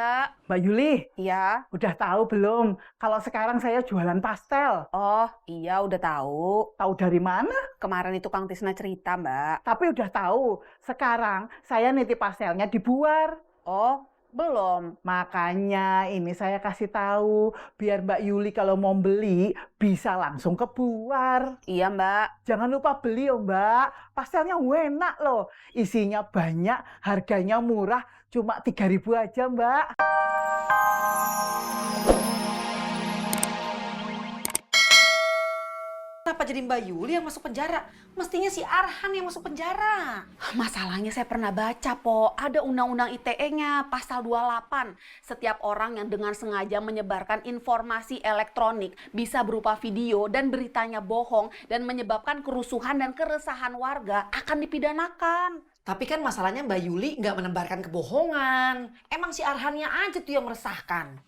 Mbak. Mbak Yuli, Iya. udah tahu belum kalau sekarang saya jualan pastel? Oh, iya udah tahu. Tahu dari mana? Kemarin itu Kang Tisna cerita, Mbak. Tapi udah tahu, sekarang saya nitip pastelnya di Buar. Oh, belum. Makanya ini saya kasih tahu, biar Mbak Yuli kalau mau beli bisa langsung ke Buar. Iya, Mbak. Jangan lupa beli ya Mbak, pastelnya enak loh. Isinya banyak, harganya murah, cuma 3.000 aja Mbak. Kenapa jadi Mbak Yuli yang masuk penjara? Mestinya si Arhan yang masuk penjara. Masalahnya saya pernah baca, Po. Ada undang-undang ITE-nya, pasal 28. Setiap orang yang dengan sengaja menyebarkan informasi elektronik bisa berupa video dan beritanya bohong dan menyebabkan kerusuhan dan keresahan warga akan dipidanakan. Tapi kan masalahnya Mbak Yuli nggak menebarkan kebohongan. Emang si Arhannya aja tuh yang meresahkan.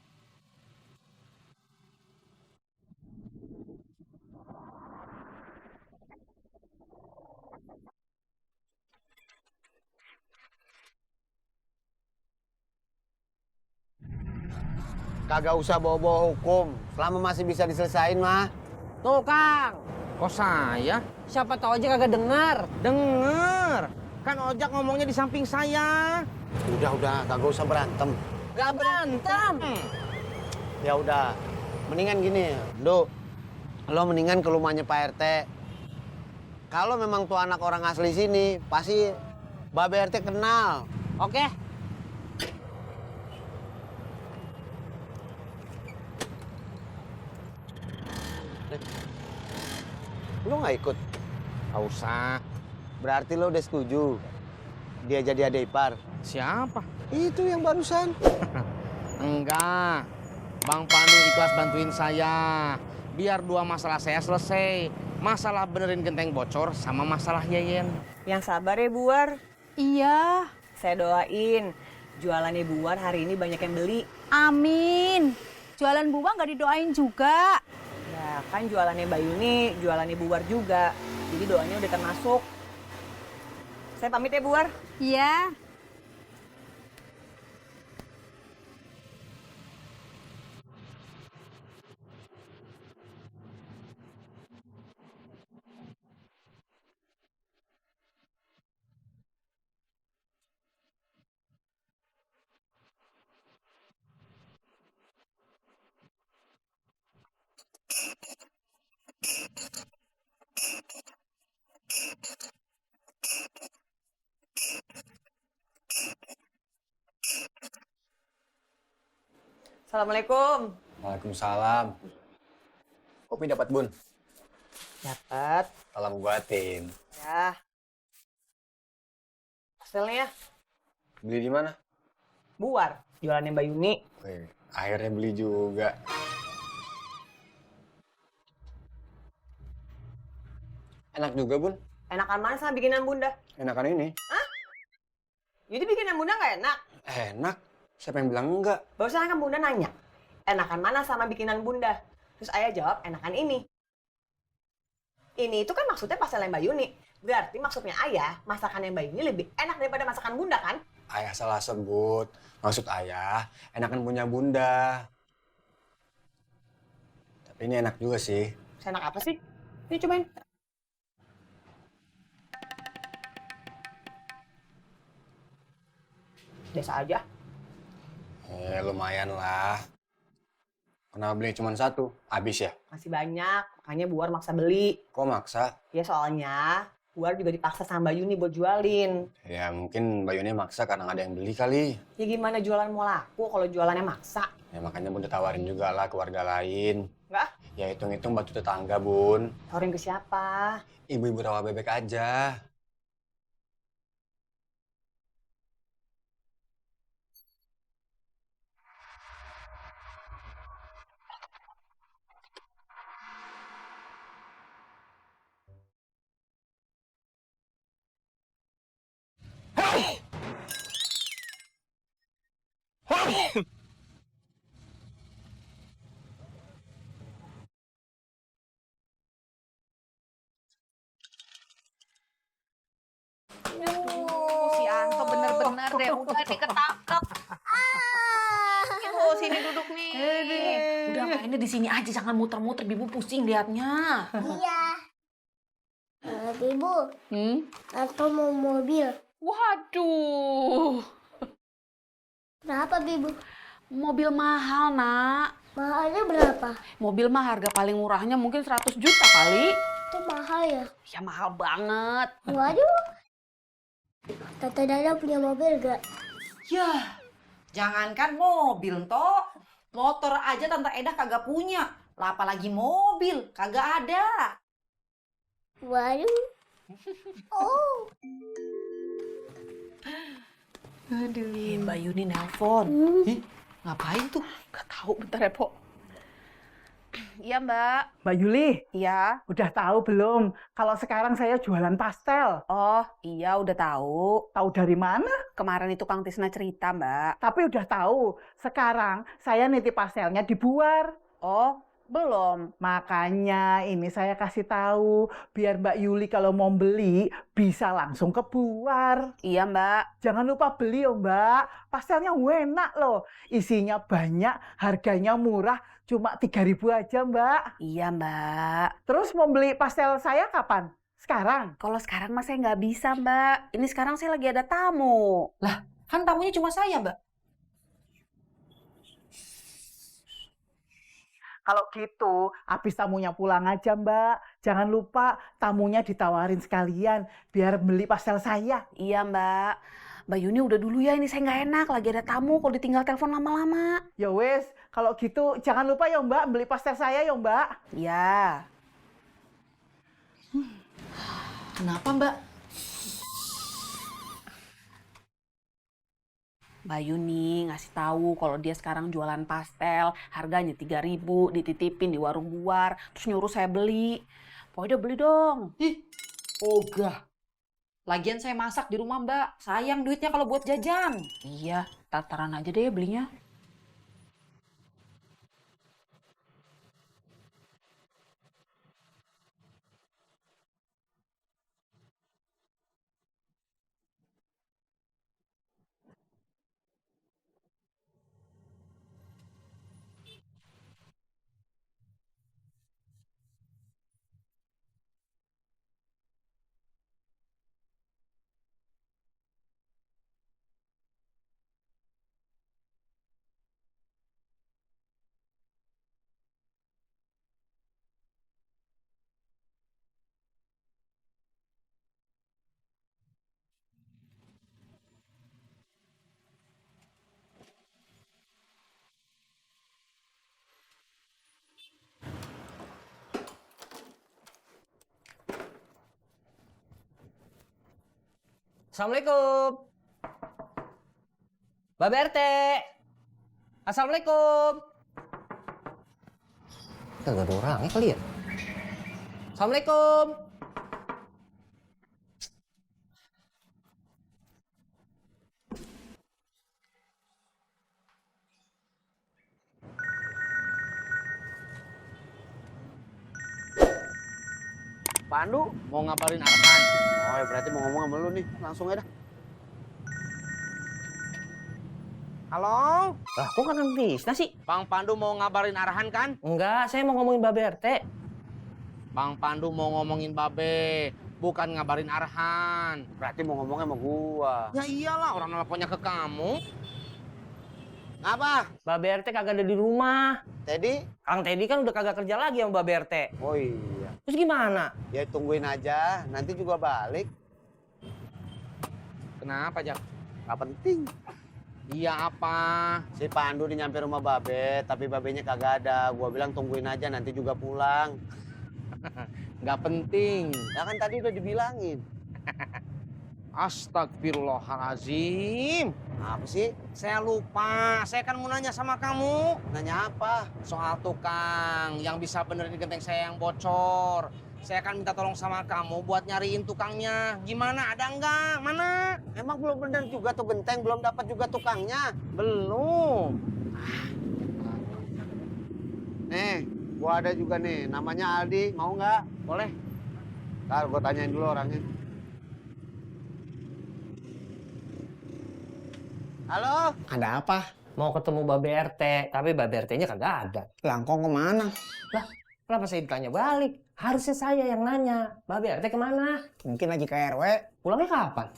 Kagak usah bawa-bawa hukum, selama masih bisa diselesain mah. Tuh Kang, Kok saya? siapa tahu aja kagak dengar. Denger. Kan ojak ngomongnya di samping saya. Udah, kagak usah berantem. Gak berantem. Ya udah, mendingan gini, lo mendingan ke rumahnya Pak RT. Kalau memang tuh anak orang asli sini, pasti Babe RT kenal. Oke. Lo nggak ikut? Gak usah. Berarti lo udah setuju dia jadi adik ipar. Siapa? Itu yang barusan. Enggak. Bang Pandu ikhlas bantuin saya. Biar dua masalah saya selesai. Masalah benerin genteng bocor sama masalah Yeyen. Yang sabar ya Buar. Iya. Saya doain jualannya Buar hari ini banyak yang beli. Amin. Jualan bunga nggak didoain juga. Nah kan jualannya Mbak Yuni, jualannya Buar juga. Jadi doanya udah termasuk. Saya pamit ya Buar. Iya. Assalamualaikum. Waalaikumsalam. Kopi dapat, Bun? Dapat. Salam buatin. Ya. Pastelnya Beli di mana? Buar, jualannya Mbak Yuni. Wih, akhirnya beli juga. Enak juga, Bun. Enakan mana sama bikinan Bunda? Enakan ini. Jadi bikinan Bunda nggak enak? Enak. Siapa yang bilang enggak? Barusan kan Bunda nanya, enakan mana sama bikinan Bunda? Terus Ayah jawab, enakan ini. Ini itu kan maksudnya pastelnya Mbak Yuni. Berarti maksudnya Ayah, masakannya Mbak Yuni lebih enak daripada masakan Bunda kan? Ayah salah sebut. Maksud ayah, enakan punya Bunda. Tapi ini enak juga sih. Enak apa sih? Ini cobain. Biasa aja. Lumayan lah. Kenapa beli cuma satu? Habis ya? Masih banyak, makanya Buar maksa beli. Kok maksa? Ya soalnya Buar juga dipaksa sama Mbak Yuni buat jualin. Ya mungkin Mbak Yuni maksa karena nggak ada yang beli kali. Ya gimana jualan mau laku kalau jualannya maksa? Ya makanya Bunda tawarin juga lah ke warga lain. Enggak? Ya hitung-hitung batu tetangga, Bun. Tawarin ke siapa? Ibu-ibu rawa bebek aja. Si Anto bener-bener deh udah diketangkep. sini duduk nih. Udah mainnya di sini aja, jangan muter-muter, Bibu pusing liatnya. Iya. Ibu, atau mau mobil? Waduh, Berapa, Ibu? mobil mahal, Nak. Mahalnya berapa? Mobil mah harga paling murahnya mungkin 100 juta kali. Itu mahal ya? Ya mahal banget. Waduh. Tante Dada punya mobil gak? Yah, jangankan mobil, Tok. Motor aja Tante Edah kagak punya. Lah apalagi mobil, kagak ada. Waduh. Oh. Aduh, Mbak Yuni nelpon. Ngapain tuh? Gak tahu, bentar ya, Po. Iya, Mbak. Mbak Yuli, Iya. udah tahu belum kalau sekarang saya jualan pastel? Oh, iya udah tahu. Tahu dari mana? Kemarin itu Kang Tisna cerita, Mbak. Tapi udah tahu, sekarang saya nitip pastelnya di Buar. Oh, belum. Makanya ini saya kasih tahu biar Mbak Yuli kalau mau beli bisa langsung ke Buar. Iya, Mbak. Jangan lupa beli ya Mbak, pastelnya enak loh. Isinya banyak, harganya murah, cuma 3.000 aja Mbak. Iya, Mbak. Terus mau beli pastel saya kapan? Sekarang? Kalau sekarang mah saya nggak bisa, Mbak. Ini sekarang saya lagi ada tamu. Kan tamunya cuma saya, Mbak. Kalau gitu, habis tamunya pulang aja Mbak. Jangan lupa tamunya ditawarin sekalian biar beli pastel saya. Iya, Mbak. Mbak Yuni udah dulu ya, ini saya nggak enak. Lagi ada tamu, kalau ditinggal telepon lama-lama. Ya wes, kalau gitu jangan lupa ya Mbak beli pastel saya ya Mbak. Iya. Kenapa, Mbak? Mbak Yuni ngasih tahu kalau dia sekarang jualan pastel, harganya 3.000, dititipin di warung Buar, terus nyuruh saya beli. Pokoknya beli dong. Ih, ogah. Lagian saya masak di rumah, Mbak. Sayang duitnya kalau buat jajan. Iya, tataran aja deh belinya. Assalamualaikum. Mbak BRT. Assalamualaikum. Kagak ada orangnya kali ya? Assalamualaikum. Pandu? Mau ngabarin Arhan. Oh ya berarti mau ngomong sama lu nih. Langsung aja dah. Halo? Lah, kok kan Tisna sih? Bang Pandu mau ngabarin Arhan kan? Enggak, saya mau ngomongin Mbak BRT. Bang Pandu mau ngomongin Babe, bukan ngabarin Arhan. Berarti mau ngomongnya sama gua. Ya iyalah, orang nelponnya ke kamu. Apa? Mbak BRT kagak ada di rumah. Teddy? Kang Teddy kan udah kagak kerja lagi sama Mbak BRT. Oh iya. Terus gimana? Ya tungguin aja, nanti juga balik. Kenapa, Jak? Gak penting. Iya apa? Si Pandu nih nyampe rumah Babe, tapi Babenya kagak ada. Gua bilang tungguin aja, nanti juga pulang. Nggak penting. Ya kan tadi udah dibilangin. Astagfirullahalazim. Apa sih? Saya lupa. Saya kan mau nanya sama kamu. Nanya apa? Soal tukang yang bisa benerin genteng saya yang bocor. Saya akan minta tolong sama kamu buat nyariin tukangnya. Gimana? Ada nggak? Mana? Emang belum bener juga tuh genteng, belum dapat juga tukangnya. Belum. Nih, gua ada juga nih, namanya Aldi. Mau nggak? Boleh. Ntar gua tanyain dulu orangnya. Halo? Ada apa? Mau ketemu Babe RT, tapi Babe RT-nya kagak ada. Langkong kemana? Lah, kenapa saya ditanya balik? Harusnya saya yang nanya. Babe RT kemana? Mungkin lagi ke RW. Pulangnya kapan?